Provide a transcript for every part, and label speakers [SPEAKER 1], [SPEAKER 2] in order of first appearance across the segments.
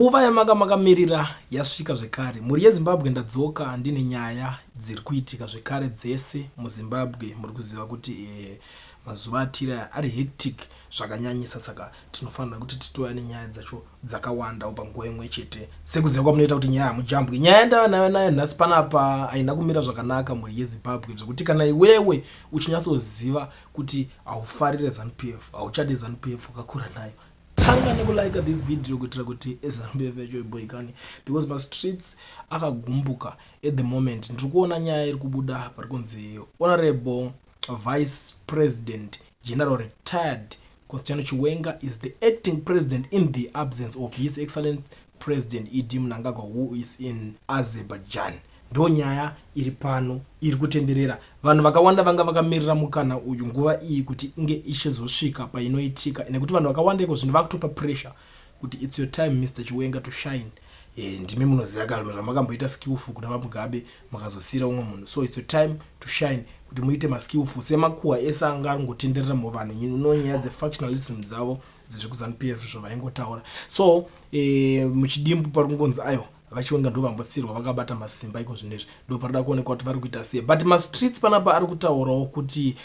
[SPEAKER 1] Nguva yamanga makamirira yasvika zvekare. Mhuri yeZimbabwe, ndadzoka ndine nyaya dziri kuitika zvekare dzese muZimbabwe. Muri kuziva kuti mazuva atiri aya ari hectic zvakanyanyisa, saka tinofanira kuti titouya nenyaya dzacho dzakawandawo panguva imwe chete, sekuziva kwamunoita kuti nyaya hamujambwi. Nyaya yandava nayo nayo nhasi panapa haina kumira zvakanaka, mhuri yeZimbabwe, zvekuti kana iwewe uchinyatsoziva kuti haufarire ZANU PF, hauchade ZANU PF, wakakura nayo, tanga nekulike this video kuitira kuti ZANU PF yacho iboikane, because mastreets akagumbuka at the moment. Ndiri kuona nyaya iri kubuda pari kunzi Honorable Vice President General Retired Constantino Chiwenga is the acting president in the absence of His Excellent President ED Mnangagwa, who is in Azerbaijan. Ndo nyaya iri pano iri kutenderera. Vanhu vakawanda vanga vakamirira mukana uyu, nguva iyi kuti inge ichizosvika painoitika, nekuti vanhu vakawanda iko zvino vakutopa pressure kuti it's your time, Mr Chiwenga, to shine. Ndimi munoziva kana zvamakamboita skillful kuna VaMugabe, makazosiyira umwe munhu, so it's your time to shine kuti muite maskillful semakuhwa ese anga aringotenderera muvanhu nonyaya dzefactionalism dzavo dzezvekuZANU PF zvavaingotaura. So muchidimbu pari kungonzi ayo VaChiwenga ndo vambosiyirwa vakabata masimba iko zvinezvi. Ndo parida kuonekwa kuti vari kuita sei, but mastreets panapa ari kutaurawo kuti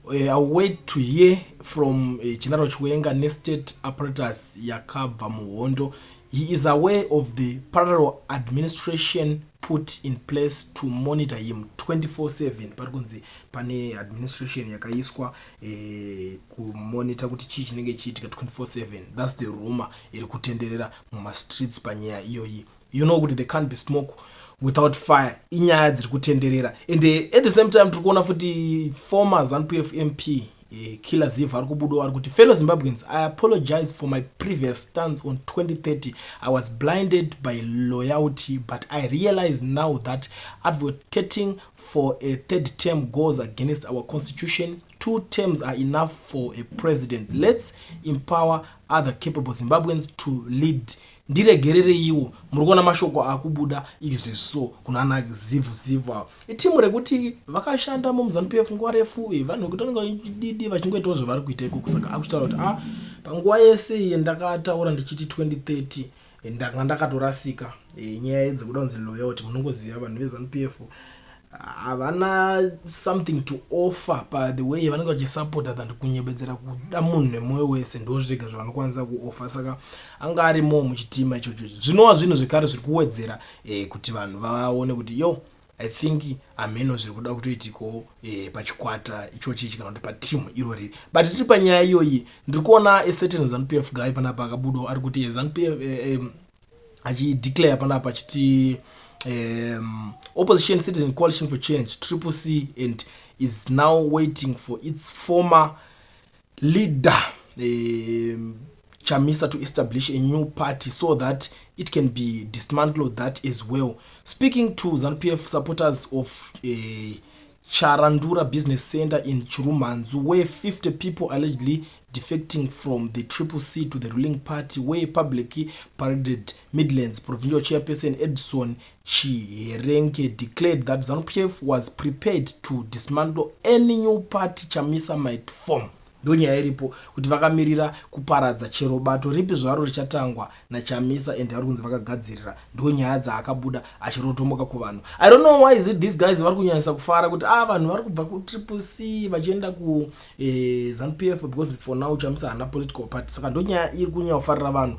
[SPEAKER 1] I wait to hear from General Chiwenga nestate apparatus yakabva muhondo. He is aware of the parallel administration put in place to monitor him 24/7. Pari kunzi pane administration yakaiswa kumonita kuti chii chinenge chiitika 24/7. That's the rumor iri kutenderera mumastreets panyaya iyoyi. You know kuti there can't be smoke without fire. Inyaya dziri kutenderera, and at the same time tiri kuona futi former ZANU PF MP Killer Zivhu ari kubudawo ari kuti, "Fellow Zimbabweans, I apologize for my previous stance on 2030. I was blinded by loyalty, but I realize now that advocating for a third term goes against our constitution. Two terms are enough for a president. Let's empower other capable Zimbabweans to lead. Ndiregerereiwo." Muri kuona mashoko akubuda izvezvi. So kuna ana Zivhu Zivhu avo, itimu rekuti vakashanda muZANU PF nguva refu, vanhu vekuti vanenge vachididi vachingoitawo zvavari kuita ikoko. Saka akuchitaura kuti a panguva yese iyi ndakataura ndichiti 2030, ndanga ndakatorasika. Nyaya dzekuda kunzi loyalty, munongoziva vanhu veZANU PF havana something to offer pa the way vanenge vachisapota than kunyebedzera kuda munhu nemwoyo wese. Ndo zvega zvavanokwanisa kuoffer. Saka anga arimo muchitima ichocho, zvinova zvinhu zvekare zviri kuwedzera kuti vanhu vaone kuti yo, I think hameno zviri kuda kutoitikawo pachikwata ichochi ichi kana kuti patimu irori. But tiri panyaya iyoyi, ndiri kuona a certain ZANU PF guy panapa akabudawo ari kuti ZANU PF achideclare panapa achiti opposition Citizen Coalition for Change, Triple C, and is now waiting for its former leader Chamisa to establish a new party so that it can be dismantled that as well. Speaking to ZANU PF supporters of Charandura Business Center in Chirumanzu, where 50 people allegedly defecting from the Triple C to the ruling party were publicly paraded, Midlands Provincial Chairperson Edson Chiherenge declared that ZANU PF was prepared to dismantle any new party Chamisa might form. Ndo nyaya iripo kuti vakamirira kuparadza chero bato ripi zvaro richatangwa naChamisa, ende vari kunzi vakagadzirira. Ndo nyaya dzaakabuda achirotomoka kuvanhu. I don't know why is it these guys vari kunyanyisa kufara kuti ah, vanhu vari kubva kuTriple C vachienda kuZANU PF, because for now Chamisa haana political party. Saka ndo nyaya iri kunyanya kufarira vanhu.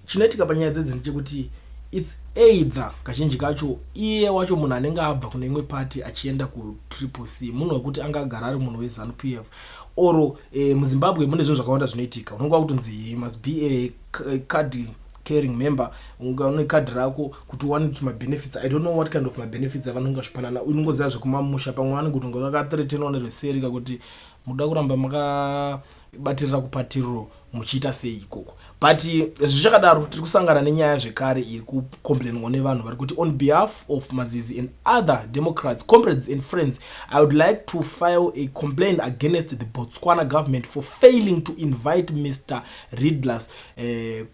[SPEAKER 1] Chinoitika panyaya dzedzi ndechekuti it's either kazhinji kacho iye wacho munhu anenge abva kune imwe party achienda kuTriple C munhu wekuti anga agara ari munhu weZANU PF, or muZimbabwe mune zvinhu zvakawanda zvinoitika. Unonga kutonzi must be a card carrying member, une kadhi rako kuti uwane mabenefits. I don't know what kind of mabenefits avanonge vachipanana. Unongoziva zvekumamusha, pamwe vanenge kutonga vakathreatenwa nerweserika kuti muda kuramba makabatirira kupatiriro muchiita sei ikoko. But zvichakadaro, tiri kusangana nenyaya zvekare iri kucomplainwa nevanhu vari kuti, "On behalf of Mazizi and other Democrats, comrades and friends, I would like to file a complaint against the Botswana government for failing to invite Mr Ridlers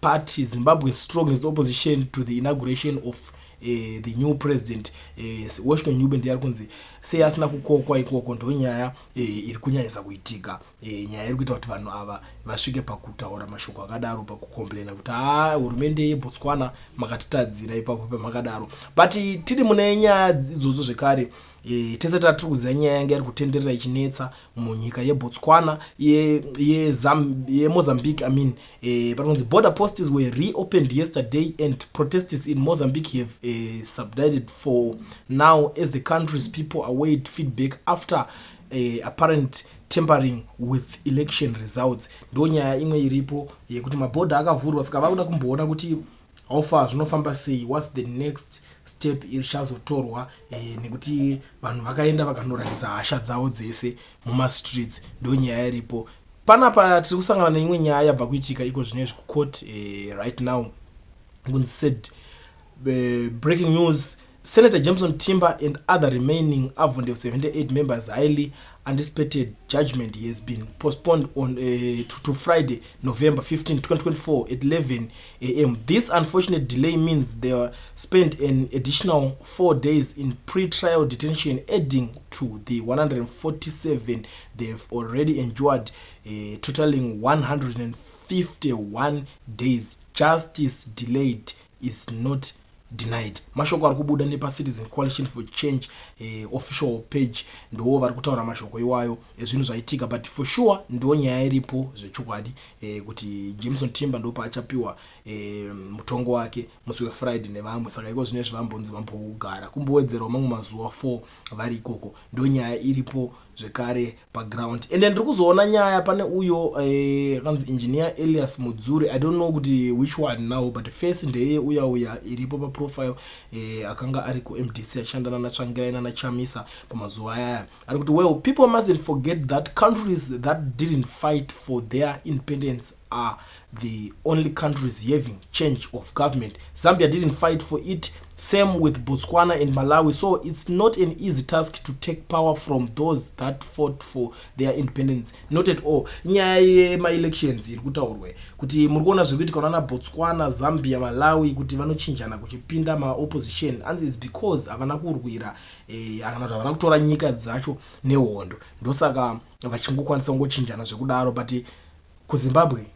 [SPEAKER 1] party, Zimbabwe's strongest opposition, to the inauguration of The new president, Welshman Ncube, ndiye ari kunzi sei asina kukokwa ikoko. Ndo nyaya iri kunyanyisa kuitika, nyaya iri kuita kuti vanhu ava vasvike pakutaura mashoko akadaro, pakucomplaina kuti ha, hurumende yeBotswana makatitadzira ipapo pamakadaro. But tiri mune nyaya idzodzo zvekare, tese tatiri kuziva nyaya yanga iri kutenderera ichinetsa munyika yeBotswana, yeMozambique, I mean. Pari kunzi border posts were reopened yesterday and protests in Mozambique have subsided for now as the country's people await feedback after apparent tampering with election results. Ndo nyaya imwe iripo yekuti mabhodha akavhurwa, saka vakuda kumboona kuti how far zvinofamba sei, what's the next step ichazotorwa, nekuti vanhu vakaenda vakanoratidza hasha dzavo dzese mumastreets. Ndo nyaya iripo panapa. Tiri kusangana neimwe nyaya yabva kuitika iko zvinezvi kucourt, right now, kunzi said breaking news: Senator Jameson Timba and other remaining Avondale 78 members' highly anticipated judgment has been postponed to Friday, November 15, 2024 at 11 a.m. This unfortunate delay means they spent an additional 4 days in pre-trial detention, adding to the 147 they've already endured, totaling 151 days. Justice delayed is not denied. Mashoko ari kubuda nepaCitizen Coalition for Change official page, ndo vari kutaura mashoko iwayo ezvinhu zvaitika. But for sure ndo nyaya iripo zvechokwadi, kuti Jameson Timba ndo paachapiwa mutongo wake musi weFriday nevamwe. Saka iko zvinezvi vambonzi vambogara kumbowedzerawo mamwe mazuva 4 vari ikoko. Ndo nyaya iripo zvekare paground. Ende ndiri kuzoona nyaya pane uyo akanzi Engineer Elias Mudzuri. I don't know kuti which one now, but face ndeye uya uya iripo paprofile, akanga ari kuMDC achishandana naTsvangirai nanaChamisa pamazuva ayaya. Ari kuti, "Well, people mustn't forget that countries that didn't fight for their independence are the only countries having change of government. Zambia didn't fight for it, same with Botswana and Malawi. So it's not an easy task to take power from those that fought for their independence, not at all." Nyaya yemaelections iri kutaurwe kuti muri kuona zviri kuitika kunana Botswana, Zambia, Malawi, kuti vanochinjana kuchipinda maopposition, anzi is because havana kurwira, kana kuti havana kutora nyika dzacho nehondo, ndosaka vachingokwanisa kungochinjana zvekudaro. But kuZimbabwe,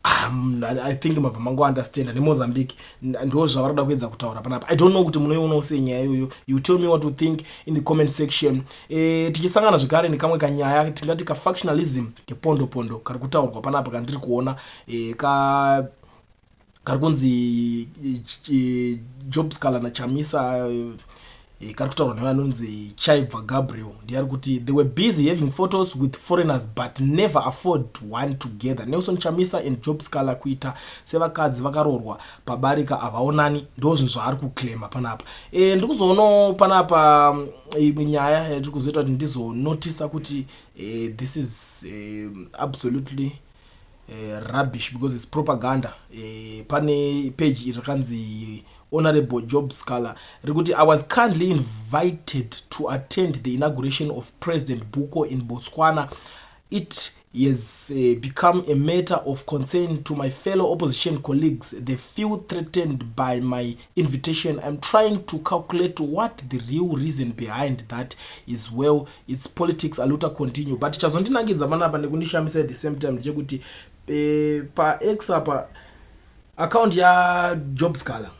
[SPEAKER 1] I think mabva mangounderstanda, neMozambique ndo zvavari kuda kuedza kutaura panapa. I don't know kuti munoionawo sei nyaya iyoyo. You tell me what you think in the comment section. Tichisangana zvekare nekamwe kanyaya, tingati kafactionalism kepondo pondo kari kutaurwa panapa, kandiri kuona, ka kari kunzi Job Sikhala naChamisa, kari kutaurwa nevanonzi Chaibva Gabriel. Ndiye ari kuti, "They were busy having photos with foreigners but never afford one together. Nelson Chamisa and Job Sikhala kuita sevakadzi vakaroorwa pabarika, havaonani." Ndo zvinhu zvaari kuclaima panapa. Ndiri kuzoonawo panapa imwe nyaya yatiri kuzoita kuti ndizonotisa kuti this is absolutely rubbish because it's propaganda. Pane page iri rakanzi Honorable Job Sikhala, rikuti, "I was kindly invited to attend the inauguration of President Buko in Botswana. It has become a matter of concern to my fellow opposition colleagues. They feel threatened by my invitation. I'm trying to calculate what the real reason behind that is. Well, it's politics." Aluta continue. But chazondinakidza panapa nekundishamisa at the same time ndechekuti paX apa account yaJob Sikhala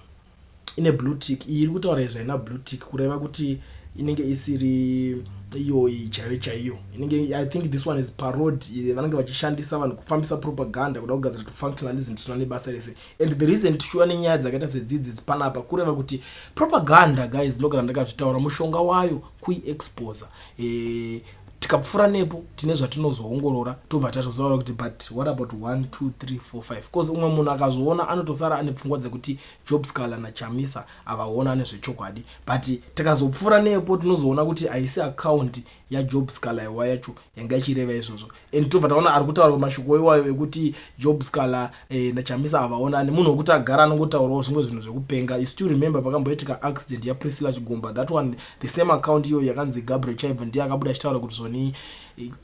[SPEAKER 1] ine blue tick. Iyi iri kutaura izvo haina blue tick, kureva kuti inenge isiri iyoyi chaiyo chaiyo inenge. I think this one is parody. Vanenge vachishandisa vanhu kufambisa propaganda, kuda kugadzira tufactionalism tisina nebasa rese. And the reason tichiuya nenyaya dzakaita sedzidzi panapa, kureva kuti propaganda, guys, ndinogara ndakazvitaura, mushonga wayo kuiexposa. Tikapfuura nepo tine zvatinozoongorora, tobva tatozotaura kuti, but what about 1, 2, 3, 4, 5? Because umwe munhu akazviona anotosara ane pfungwa dzekuti Job Sikhala naChamisa avaona nezvechokwadi. But tikazopfuura nepo tinozoona kuti haisi account yaJob Sikhala iwa yacho yanga ichireva izvozvo. And tobva taona ari kutaura mashoko iwayo ekuti Job Sikhala naChamisa havaonani, munhu wekuti agara anongotaurawo zvimwe zvinhu zvekupenga. You still remember pakamboitika accident yaPriscilla Chigumba, that one, the same account iyoyo yakanzi Gabriel Chaibva ndiye akabuda achitaura kuti zvoni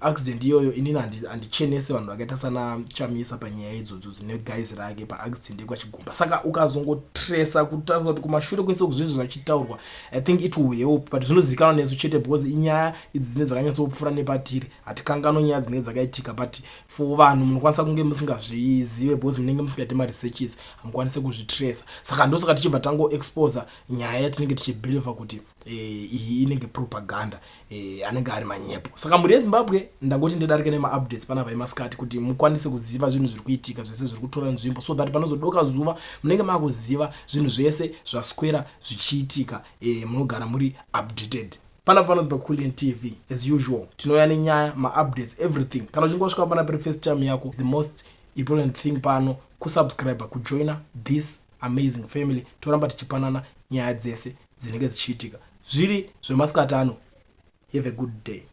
[SPEAKER 1] Accident iyoyo, inini handichenese vanhu vakaita sana Chamisa panyaya idzodzo dzine guys rake paaccident yekwaChigumba. Saka ukazongotresa kutarisa kuti kumashure kwese kuzvizvi zvachitaurwa, I think it will help, but zvinozivikanwa nesu chete because inyaya idzi dzinenge dzakanyatsopfuura nepatiri. Hatikanganwa nyaya dzinenge dzakaitika, but for vanhu munokwanisa kunge musingazvizive because munenge musingaiti maresearches, hamukwanisi kuzvitresa. Saka ndosaka tichibva tangoexposa nyaya yatinenge tichibhilivha kuti iyi inenge propaganda, anenge ari manyepo. Saka mhuri yeZimbabwe, ndangoti ndidarike nemaupdates panapa emasikati kuti mukwanise kuziva zvinhu zviri kuitika zvese zviri kutora nzvimbo, so that panozodoka zuva munenge makuziva zvinhu zvese zvaswera zvichiitika. Munogara muri updated panapa panonzi paCulian TV. As usual, tinouya nenyaya, maupdates, everything. Kana uchinge wasvika panapa first time yako, the most important thing pano kusubscribe, kujoina this amazing family. Toramba tichipanana nyaya dzese dzinenge dzichiitika zviri zvemasikati ano. Have a good day.